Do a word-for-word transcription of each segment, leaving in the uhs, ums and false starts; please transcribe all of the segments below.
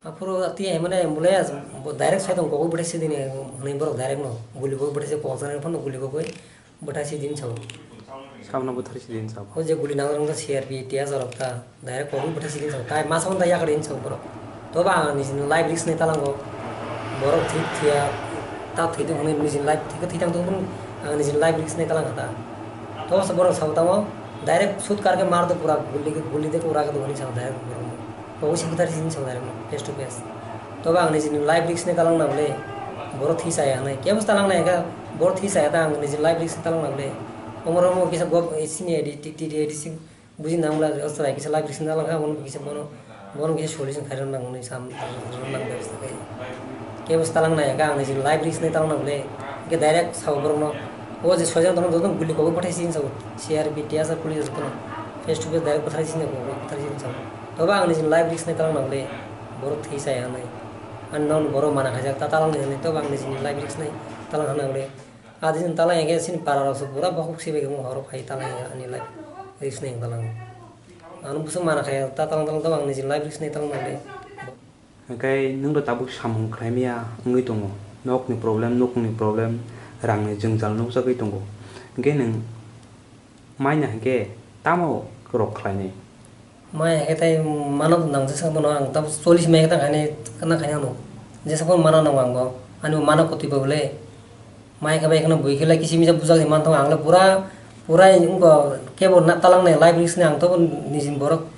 Aphuru twi hai mane ambulance bo direct side kogwi bwthai sidini hwnwi borok direct no guli kogwi bwthai se kokjagani phano guli kogwi bwthai sidini sao. Sabno bwthai sidini sao. O je guli nang rwngkha C R P T S rok ta direct kogwi bwthai sidini sao. Tai masa hwn ta yakar ini sao borok. Toba ang nijini life risk ni talango borok thwi thwiya ta thwi tong hwnwi nijini life thwi thwi tang tong phano ang nijini life risk ni talang kha ta. Tobo se borok sao tamo direct shoot karke mar do pura guli guli de pura ke do hwnwi sao direct borok. Obo se bwthar sini sao direct face to face. Toba ang nijini life risk ni talang na bole borok thwi chaya hnai. Kebo se talang nai kha borok thwi chaya ta ang nijini life risk ni talang na bole. Omoro omo kisa gov sini A D T T D A D C buji nang bole ostrai kisa life risk ni talang kha bono kisa bono bono kisa solution khai rwna nang hwnwi sam rwna nang bebasta khai. Kebo se talang nai kha ang nijini life risk ni talang na bole. Ke direct sao borok no. O je soijan tono joto guli kogwi pathai sini sao. C R P T S police joto no face to face direct pathai sini kogwi pathai sini sao. Toba ang nijini life risk ni talang na bole borok thwi chaya hnai. Ani non borok mana khaijak ta talang ni hwnwi toba ang nijini life risk ni talang hwnna bole. Adi jin talang ya sini para rok se pura bokhok sibai khe horo phai talang ya ani life risk ni talang. Ano busu mana khaijak ta talang talang toba ang nijini life risk ni talang na bole. Hwnkhe nwng do tabuk samung khlai maya wngwi tongo, nokni problem, nukungni problem, rangni jwngjal nukjagwi tongo. Hwnkhe nwng maina hwnkhe tamo rok khlainai? Maya hwnkhe tai mano nangjaksa bono ang tabuk chollish maya khe ta khainai, khna khainai ano. Jesa phano mana nango ang bo, ani bo mana kotwi bo le. Maya khe bai kheno bui khe lai kisi misa bujak di manthogo ang le pura, pura wngkha kebo na talang nai life risk ni ang tobo nijini borok.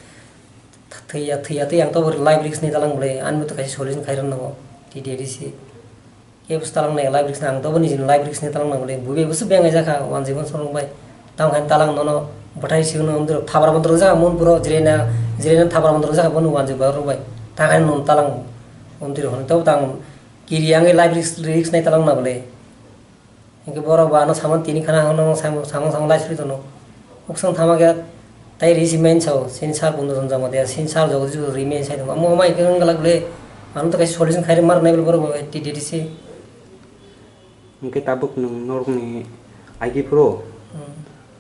Thwiya, thwiya, tei ang tobo life risk ni talang bole, ani bo to kaisa solution khai rwna nango, T D A D C. Kebo se talang nai life risk ni, ang tobo nijini life risk ni talang nang bole, bui bai bo se bengai jakha, wanjwi mano sorong bai. Tamo khe talang nono bwthai siyung no, omtwi rok thabra bondo rwjak, mon puro jirena, jirena thabra bondo rwjak, bono wanjwi borok bai. Ta khe nono talang, omtwi rok hwn, tobo tang kiri yang life risk, risk nai talang na bole. Hinkhe borok bo ano samani tini khana hwnwi samung samung lai suri tono. Uksung thama khe tai ri si main sao, sini sar bundo jon jama dia, sini sar jogo jogo ri main sai tong. Amo amai khe wng glak le, ano to kaisa solution khai rwma rwnai borok bo T D D C. Hinkhe tabuk nwng norokni I P Pro, Hmm.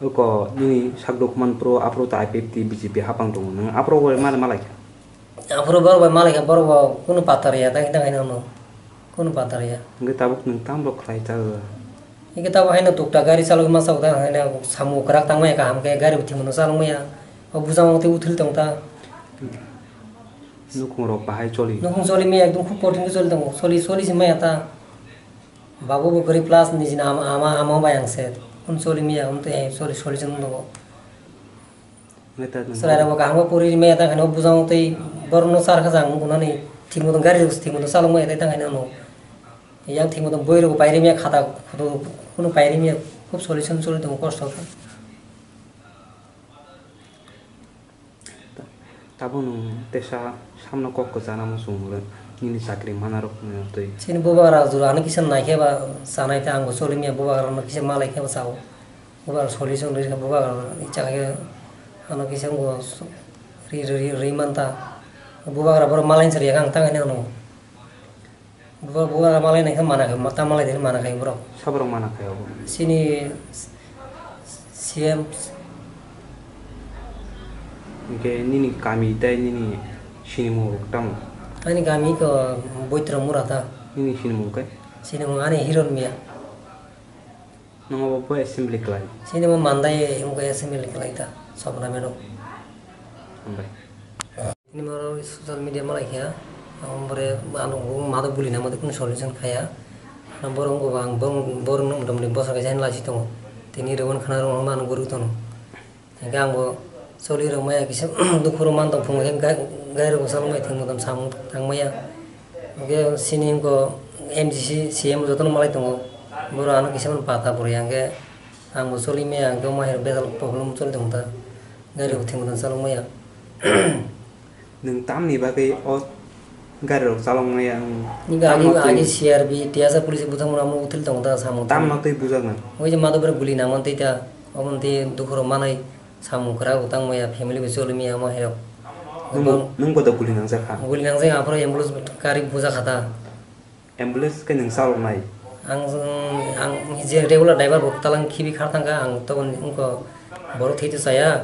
uko nini sak document pro, aphuru ta I P F T B J P hapang tongo, nwng aphuru bo mani malai kha. Aphuru borok bai malai kha, borok bo kunu patar ya, tang tang haino no. Kunu patar ya. Hingke tabuk nwng tamo khlai ta o? Hingke tabuk haino tukta gari chalogwi masa ta haino samung kwrak tangmaya kaham khe gari bo thwngmano chalokmaya. O bujang tei uthil tong ta. Nukung rok bahai choli. Nukung choli maya ekdom khub kothon khe choli tongo. Choli, choli se maya ta. Babu bo kwrwi plus nijini ama, ama, ama bai ang se. Kunu choli maya, um tei choli, choli se nukgo. Chwrairokbo kaham khe puri maya ta khaino bujang tei borokno char kha jang wngnani thik moton gari rok thik moton chalok maya tei ta khaino ano yang thik moton boi rok pai rimya khata khudu kunu pai rimya khub solution choli tongo kosto khe. Tabuk nwng tesa samno kok kwchana muchung hwnwi nini chakri manarok twi. Chini bubagra jora ano kisa naikhe ba chanai ta ang bo choli maya bubagra no kisa malai khe ba chao. Bubagra solution rwkha, bubagra icha khe ano kisa wngbo ri, ri, ri, ri manta. Bubagra borok malainsa rwkha ang tang hinwi ano. Bubagra malainai khe mana khe, ta malai de mana khe borok. Saborok mana khe abo. Chini C M. Hingke nini kami tei nini sinimung rok tamo? Ani kami ko Boitra Mura ta. Nini sinimung khe? Sinimung ani Hiron Miya. Nung abo bo assembly khlai? Chini bo mandai wngkha assembly khlai ta, Sopna madam. Hambai. Nini oro social media malai kha, ang bore ano madok buli nang mate kunu solution khaya. Ano borok wngkha bo ang borok, borok no mota moti bosor kaisa hinwi lasi tongo. Tini rwmani khana rwmani mano gurui tono. Hingke ang bo choli rok maya kisa dukhu rok man tong phungo khe gai, gai rok bwsalo mai thwng motom samung tang maya. Hingke sini wngkho M D C, C M jotono malai tongo. Borok ano kisa mano pata puri hingke ang bo choli maya hingke omo hai rok bejal problem choli tong ta. Gai rok thwng motom chalok maya. Nwng tamni bagwi o gari rok chalok maya wng? Nini tamno agi, twi agi C R B, T S R police bwthang mano amo uthil tongo ta samung. Tamno twi bujak nang? Oi je madok bai guli nang man twi ta, omo twi dukhu rok manai samung kwrak bo tang maya, family bo choli maya omo hai rok. Nwng bo, nwng bo da guli nang jak kha? Guli nang jak, aphuru ambulance gari bujak kha ta. Ambulance khe nwng chaloknai? Ang, ang je regular driver bo talang khibi khar thangkha, ang toboni wngkha borok thwi to chaya,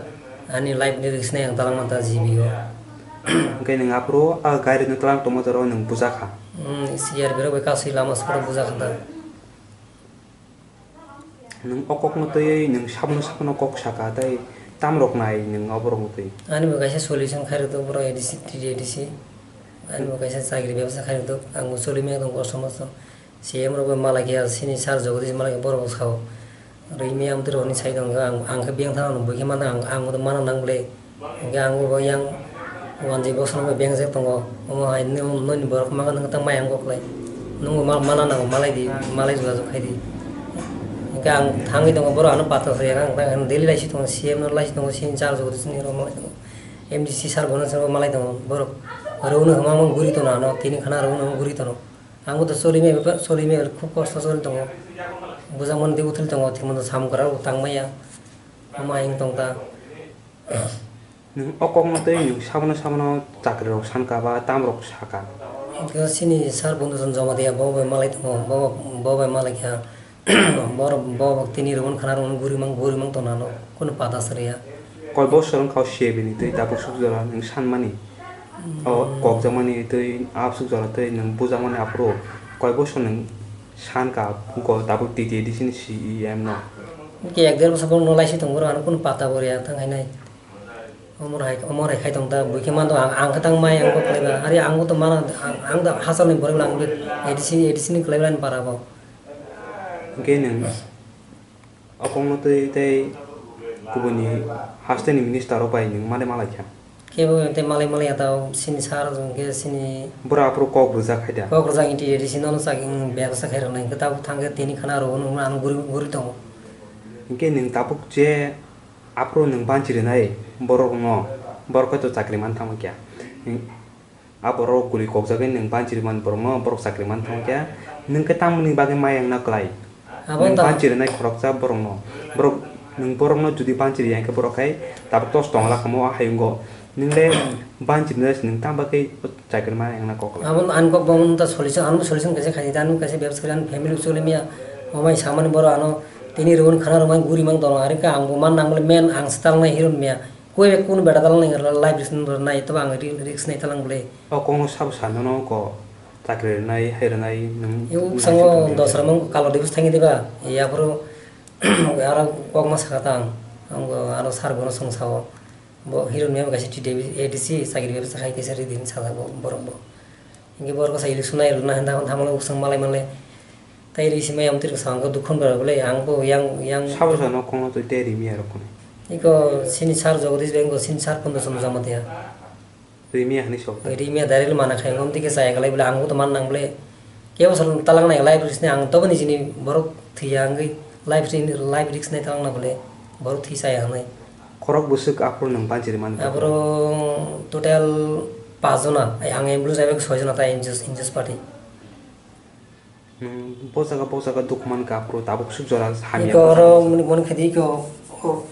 ani life ni risk nai ang talang manta G B o. Hwnkhe nwng aphuru a gari no twlang tongma jora o nwng bujakha. Hmm, C R B rok bai kasui lama sora bujakha da. Nwng o kokno twiwi nwng sabono sabono kok saka tei tamrok nai nwng oborok twi. Ani bo kaisa solution khairok tok borok A D C, T D A D C. Ani bo kaisa chakri bebsa khairok tok. Ang bo choli maya tong kosto mosto. C M rok bai malai khe sini sir Jagadish malai khe borok sao. Rimi amtwrwini sai tongkha, ang, ang khe biyang thangno buikhe mano, ang, ang bo mano nang ble. Hwnkhe ang bo yang wanjwi bosongno beng jak tongo, omo hai nini borok mangkha nang tang mayang koklai. Nwng bo ma-, mana nango, malai di, malai jora jok khai di. Hwnkhe ang thangwi tongo, borok ano pathor saya, ang tang daily laisi tongo, C M no laisi tongo, sini charge rok sini rok malai tongo. M D C sir bono sabo malai tongo, borok rwngno hwnma guri tono ano, tini khana rwngno guri tono. Ang bo to choli me, choli me khub kosto choli tongo. Bujak mani de uthil tongo, thik mano samung kwrak bo tang maya. Omo hai wng tong ta. Nwng o kokno tei nwng sabono sabono chakri rok sanka ba tam rok saka. Hwnkhe sini sir Bondhu Chand Jamatia bo bai malai tongo, bo, bo bai malai kha. Borok bo tini rwngmani khana rwngmani guri mang, guri mang tongna no, kunu pata sariya. Koi bosor wngkha o C A B ni twi tabuk suk jora nwng sanmani. O kokjakmani twi, absuk jora twi nwng bujakmani aphuru koi bosor nwng sankha, wngkha tabuk T T A D C ni C E M no. Hwnkhe ek der bosor borok no laisi tongo, ano kunu pata bo riya thang hai nai. Omor hai, omor hai khai tong ta, buikhe man tong, ang, ang khe tang mai, ang kok khlai ba, ari ang bo to mana, ang, ang da hachal ni borok lang, A D C, A D C ni khlai ba ni para bo. Hwnkhe nwng o kokno twi tei kubuni haste ni minister rok bai nwng mane malai kha. Khe bo tei malai malai ya tao, sini sir hwnkhe sini. Bora aphuru kok rwjak khai da. Kok rwjak, T T A D C no, no chak, bebsa khai rwnai, hwnkhe tabuk thang khe tini khana rw, nwng ano guri, guri tongo. Hwnkhe nwng tabuk je Aphuru nwng banchi rwnai borokno, borok khe to chakri man thangma kya. A borok guli kokjagwi nwng banchi rwmani borokno, borok chakri man thangma kya. Nwng khe tamoni bagwi maya wngna klai? Abo nwng ta- banchi rwnai khoroksa borokno, borok, nwng borokno jodi banchi rwya hwnkhe borok khai tabuk tos tongla kamo a hayungo. Nwng le banchi rwnai se nwng tamo bagwi Chakri ma wngna kok lai. Abo ani kok bo ta solution, ano solution kaisa khaidi, ano kaisa bebsa khaidi, ano family choli maya, omai samani borok ano tini rwun khana rwmani guri mang tong, ari ka ang bo man nang bole men ang se talnai hero maya, koi be kun beda talnai life risk nai to ang ri-, risk nai talang bole. O kok no sabo sa nono ko chakri rwnai, hai rwnai, nwng. Yo, sango dosra mang kalo dibus thangi diba, ya bro, aro kok ma sakha tang, ang bo aro sar bono song sao. Bo hero ni kaisa T D A D C chakri bebsa khai kaisa ridi hinwi sajak bo borok bo. Hinkhe borok bwsa election nai rwna hinda tamo uksung malai manle. Tai risi mai amtwir bwsa ang dukhu nw bele ang bo yang yang. Sabo sa nok khongno twi tei rimi arok khone. Iko sini sar Jagadish bai iko sini sar Pondro Chandra Jamatia. Rimi hinwi sok. Rimi direct mana khai ngom tike chaya kalai bole ang bo to man nang bole. Kebo sal talang nai life risk nai ang tobo nijini borok thwiya wngwi life ri-, life risk nai talang na bole borok thwi chaya hinwi. Khorok bwswk aphuru nwng banchiri man. Aphuru total paanch jona, ai ang ambulance driver soi jona ta injus-, injus party. Nwng bo jaga bo jaga dukhu man kha aphuru tabuk swk jora hamya. Iko oro moni moni khadi iko o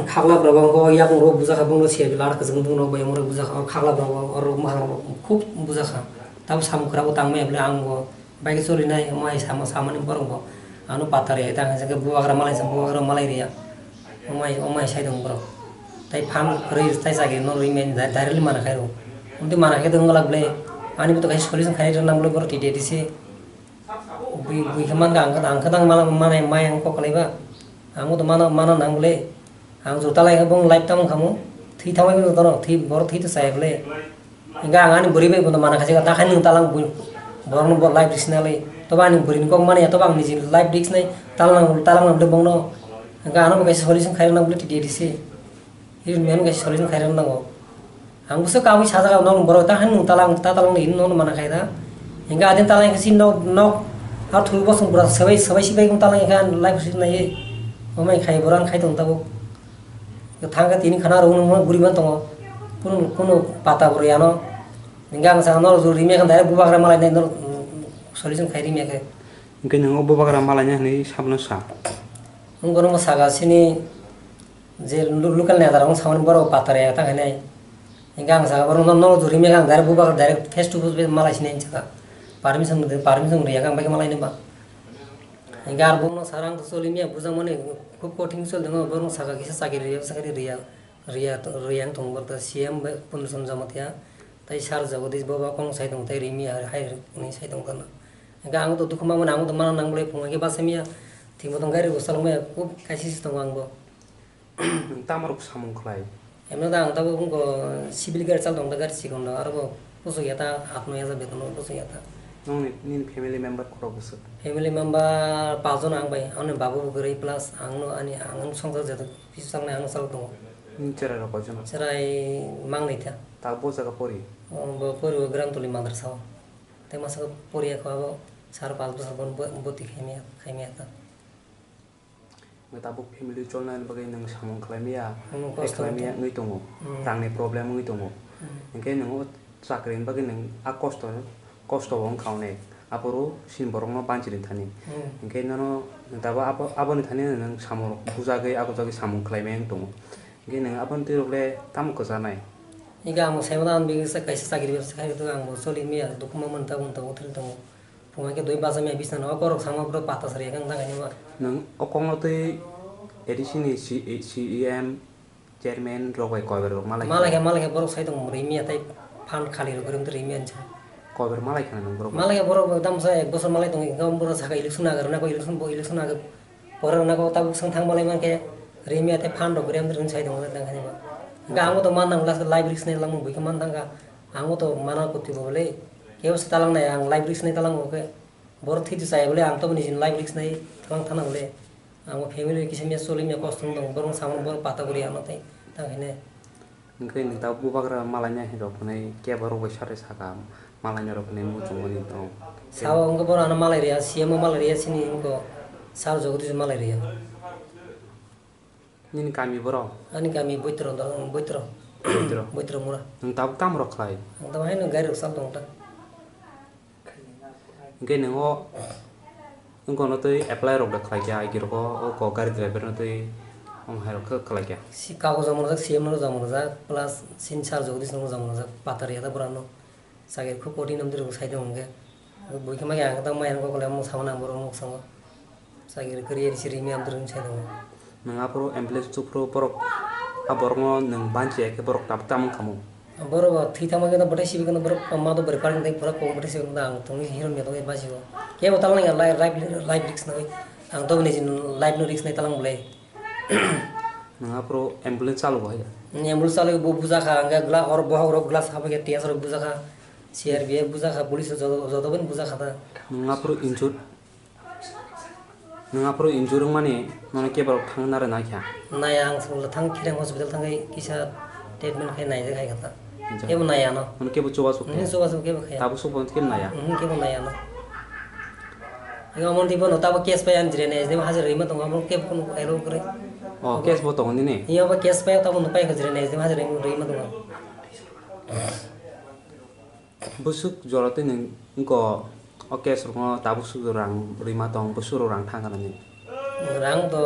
khakla borok bo yakung rok bujakha bongno se lar kwchwng bongno bai mori bujakha o khakla borok oro mahang rok khub bujakha. Tabuk samung kwrabo tangmaya bole ang bo. Bike cholinai, omo hai sama, samani borok bo. Ano patar ya, tang hai, bubagra malai sa, bubagra malai riya. Omo hai, omo hai sai dong borok. Tai phan kwrwi, tai chagi no rwi men, da-, directly mana khai rw. Unti mana khai dong lak ble. Ani bo to khai solution khai rw nang ble borok T D A D C. Bui, bui khe man ka, ang khe, ang khe tang mala, mana, mai ang kok kalai ba. Ang bo to mana, mana nang ble. Ang jota lai khe bong life tamo khamu, thwi thangbai mano tono, thwi, borok thwi to chaya bole. Hingke ang ani bwrwi bai bono mana khaijak, ta khaini nwng talang bui, borokno bo life risk nai, tobo ani bwrwini kok mani ya, tobo ang niji life risk nai, talang nang, talang nang bongno. Hingke ano bo kaisa solution khairok nang bole T D A D C. Hini miyano kaisa solution khairok nango. Ang bwswk kabui sajak ang, nok borok ta han nwng talang, ta talang ni hino nono mana khai da. Hingke adin talang khe si nok, nok, a thulu bosong bura sabai, sabai si bai talang khe life si nai. Omai khai boran khai tong tabuk. Thang khe tini khana rwng nungma guriban tongo. Kunu, kunu pata bo rwya no. Hingke ang sakha norok jodi rimi khe direct bubagra malai nai norok, mm, solution khai rimi khe. Hingke nwng o bubagra malai nai hinui sabno sa. Ang bono saka sini. Je lo-, local neta rok samani borok patar ya ta khainai. Hingke ang saka borok no, no juri mega ang direct bubagra direct face to face malai sinai hinwi saka. Permission, permission riya ang bai malai nai ba. Hingke ar bumno sara ang to choli miya bujang mani khub kothin choli tongo borok saka kisa chakri riya, chakri riya, riya, riya ang tongo borok C M bai Pondro Chandra Jamatia. Tai sar Jagodish bo ba kong sai tong tai rimi ar hai ni sai tong tano. Ga ang to dukhu ma mani ang to mana nang bole phung ke ba samia. Thimo tong gari go salong me kub kaisi si tong ang bo. Nwng tamo rok samung khlai? Emno da ang tabo wngko civil gari chal tong da gari chikon da aro bo pusuk ya ta aat no ya ja beton no pusuk ya ta. Nwng ni, nini family member khorok bwswk? Family member paanch jon ang bai, ani babu bo kwrwi plus ang no ani ang songsa jeta pisu chang nai ang no chal tongo. Nini cherai rok koi jon? Cherai mang nai ta. Ta bo jaga pori? O bo pori o Gramtuli madrasa o. Tei masa pori ya kho abo sar paanch bosor bon bo, boti khaimya, khaimya ta. Hwnkhe tabuk family cholnani bagwi nwng samung khlai maya, Hmm, tei kosto khlai maya wngkha. Wngwi tongo, Hmm. rangni problem wngwi tongo. Hmm. Hwnkhe nwng o chakrini bagwi nwng a kosto, kosto bo wngkha onek, aphuru chini borokno banchini thani. Hmm. Hwnkhe nono nwng tabuk abo, aboni thani nwng samung rok bujagwi, agujagwi samung khlai maya wng tongo. Hwnkhe nwng aboni twi rok le tamo kwchanai? Hwnkhe ang bo saimano ang bini kaisa chakri bebsa khai tongo, ang bo choli maya, dukhu ma mani tabuk tabuk thwlwi tongo. Phungo khe dui bachai maya bisna no, o borok sama borok pata sari khe wng thang khe nima. Nwng o kokno twi A D C ni C-, C E M, chairman rok bai koibar rok malai kha? Malai kha, malai kha, borok sai tong rimi ya tai phan khali rok rim rimi ancha. Koibar malai kha nwng borok? Malai kha borok dam sa ek bosor malai tong khe borok saka election agar na ko election bo election agar borok na ko tabuk sang thang malai man khe rimi ya tai phan rok rim rim sai tong tang khe nima. Ga ang to man nang last live risk ne lang bui khe man thang kha. Ang to mana koti bo le. Kebo se talang nai ang live risk ne talang bo khe. Borok thwi to chaya bole, ang toboni life risk nai thang thana bole. Ang bo family kisa mia choli mia kosto wng tong, borok samung borok pata guri ano tei tang hine. Hwnkhe nwng ta bubagra malai nai rok hwnwi kebo rok bai sari saka malai nai rok hwnwi muchungmani tong. Sao hwnkhe borok ano malai riya, C M o malai riya, sini wngko sal Jagodish malai riya. Nini kami boro? Ani kami Boitro, Boitro. Boitro. Boitro mura. Nwng tabuk tamo rok khlai? Ang tamo haino gari rok sal tong ta. Hwnkhe nwng o, wngkha no twi apply rok da khlai kha, I T rok o, o kok gari driver no twi, omo hai rok khe khlai kha. Si kagoz omo rwjak, C M no rwjak, omo rwjak, plus sini sar Jagodish no rwjak, omo rwjak, patar ya da bwrano. Chakri khub kotin amtwi rwgo sai tong hwnkhe. Bui khe ma khe ang tamo yang kok le mung sama nang borok mung sama. Chakri kwrwi ri si rimi amtwi rwgo sai tong. Nwng aphuru ambulance chuphuru borok a borokno nwng banchi ya khe borok tabuk tamo wngkha mo? Borok bo thwi thangma khe no bwthai sibi khe no borok ma do bwrwi park tei pura kok bwthai sibi khe no ang tongwi hero ni tongwi bachio. Kebo talang ya life, life, life risk nai. Ang to bini life no risk nai talang bolai. Nwng aphuru ambulance chalo bo hai da? Ambulance chalo bo bujakha, hwnkhe gla-, or bohok rok glass haphaikhe tiyas rok bujakha, C R P F bujakha, police rok joto, joto bai bujakha ta. Nwng aphuru injure, nwng aphuru injure wngmani nono kebo rok thang nare naikha? Naiya, ang thang Khirang hospital thangwi kisa treatment khai naijak hai kha ta. Kebo naiya no. Nono kebo chubachu khe? Chubachu kebo khaya. Tabuk sukbo kebo naiya? Kebo naiya no. Yang amon di bono tabo case pai ang jire ne, jebo hajar rima tongo, amon kebo kono elo kore. Oh, case bo tongo nini? Yang ba case pai tabo no pai jire ne, jebo hajar rima tongo. Busuk jora twi nwng wngko o case rokno tabuk suk rang rima tong, busuk rok rang thang kana ni? Rang to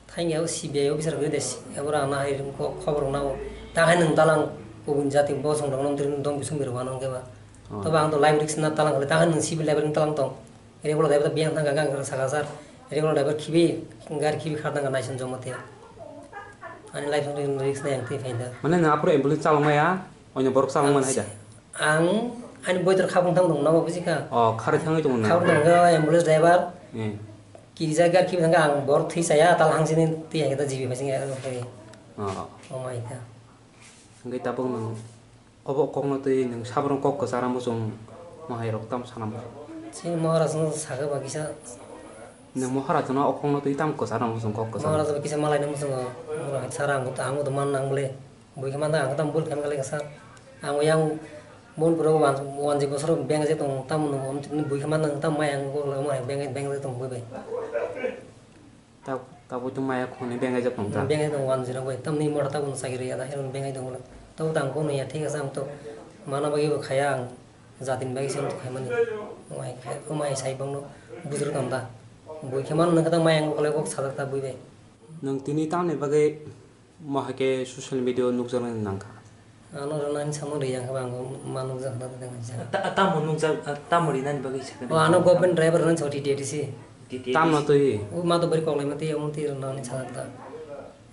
thang ya o C B I officer gwi de, abo rang na hai ko khobor na o. Ta hai nwng dalang kubun jati bosong rok nong tiri dong bising biro wanong ke ba. Oh. To ba ang to life risk na talang kali, ta hai nwng civil life ring talang tong. Regular driver biyang thang kha, ang saka sar. Regular driver khibi, gari khibi khar thang kha, naising joma te. Ani life risk na yang twi phaida. Mane nwng aphuru ambulance chalok maya, oino borok chalok man haida? Ang ani boitor khabung thang tong, nabo buji kha. Oh, khari thangwi tongo na? Khabung thang kha, ambulance driver. Eh. Kirija gari khibi thang kha, ang borok thwi chaya, tal hangsini twi hai khe ta jibi phaising ya, ano khai. Oh. Oh my God. Hwnkhe tabuk nwng obo kokno twi nwng sabrung kok kwcharo muchung mahairok tamo sana muchung? Chini Maharaj no sakha ba kisa. Nwng Maharaj no o kokno twi tamo kwcharo muchung kok kwcharo? Maharaj ba kisa malai no muchungo. Sir ang bo, ang bo man nang bole. Bui khe man ang tam bul khem kale sir. Ang yang mon puro wan, wanji bosor beng je tong tam no bui khe man nang tam mai ang kok le mai beng beng je tong bui bai. Tabuk tabuk tong maya khoni bengai jak tong ta. Bengai tong wan zero bai. Tamni mora tabuk no sagiri ya da heron bengai tong bolo. Tabuk tang kono ya thik ase ang to mana bagwi bo khaya ang jatin bagwi se ang to khaimani. Mai khai, mai sai bang no bujur kam da. Bui khe man nang kata mai ang kole kok sajak ta bui bai. Nwng tini tamni bagwi mo hai khe social media o nukjaknai nang kha? Ano rwnani samung riyang khe ba ang ma nukjak kha da tang kha. Ta-, tamo nukjak, tamo rinani bagwi sakha? O ano government driver rwnani sa T T A D C. T T A D C. Tamno twi? O ma to bari koklai ma twi omo twi rwnani sa da.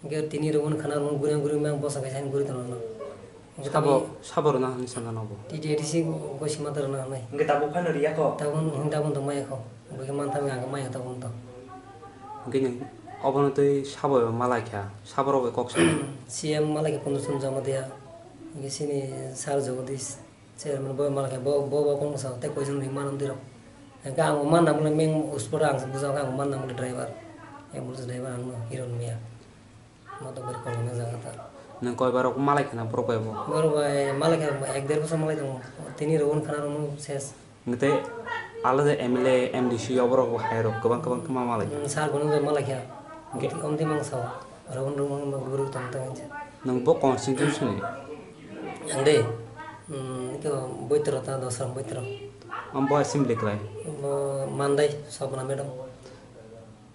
Ge tini rwnani khana rwnani guri guri ma bosa kaisa guri tono. Sabo, sabo rwna hwnwi sana nobo. T D A D C gosi mata rwna hwnwi. Hwnkhe tabuk phano riya kho? Tabuk, hwnkhe tabuk tong maya kho. Bwkhe mantha ang maya tabuk tong. Hwnkhe nwng obono twi sabo bai malai kha, sabo rok bai kok sa. C M malai kha pondro jon jama diya. Hwnkhe sini sir Jagadish chairman bo malai kha, bo, bo, bo kok sa, tei koijon ring manam dirok. Hwnkhe ang man nang mani meng uspora ang bujao ang man nang mani driver. Ambulance driver ang no Hiron Miya. Moto bari koloknai jaga ta. Nwng koi bar rok malai khna borok bai bo? Borok bai malai kha ek der bosor malai tongo. Tini rw wngkha na rw ses. Hwnkhe alada M L A, M D C oborok bo hai rok kwbang kwbang khe ma malai kha. Hmm, sir bono bai malai kha. Hwnkhe omtwi mang sao. Rw wng rw wng rw wng tong tong hinsa. Nwng bo constituency ni? Ang de. Hmm, khe boitro ta dosram boitro. Am bo assembly kwlai? Bo Mandai Sopna madam.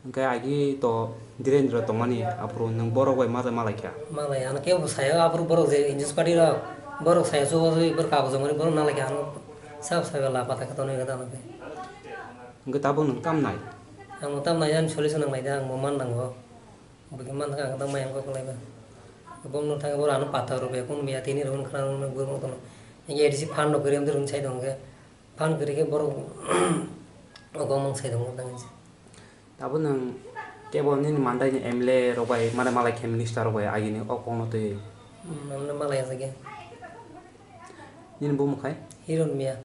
Hwnkhe agi to Dhirendra tongmani aphuru nwng borok bai ma jai malai kha? Malai, ano kebo saya aphuru borok je injus party rok, borok saya chubachu borok kago jomari borok nalai kha ano sab sai bela pata khe tonwi gata ano khe. Hwnkhe tabuk nwng tam nai? Ang tam nai ani solution nang nai da, ang bo man nango. Bwkhe man kha ang tam mai ang kok lai ba. Bong no thang borok ano pata rok bai kun biya tini rok khna rok borok tono. Hwnkhe A D C fund rok kwrwi amtwi rok sai tong khe. Phan kwrwi khe borok o gomang sai tongma tang se. Tabuk nwng kebo nini mandai ni M L A rok bai mane malai khe minister rok bai agini o kokno twi. Hmm, amne malai asake. Nini bumung khai? Hiron Miya.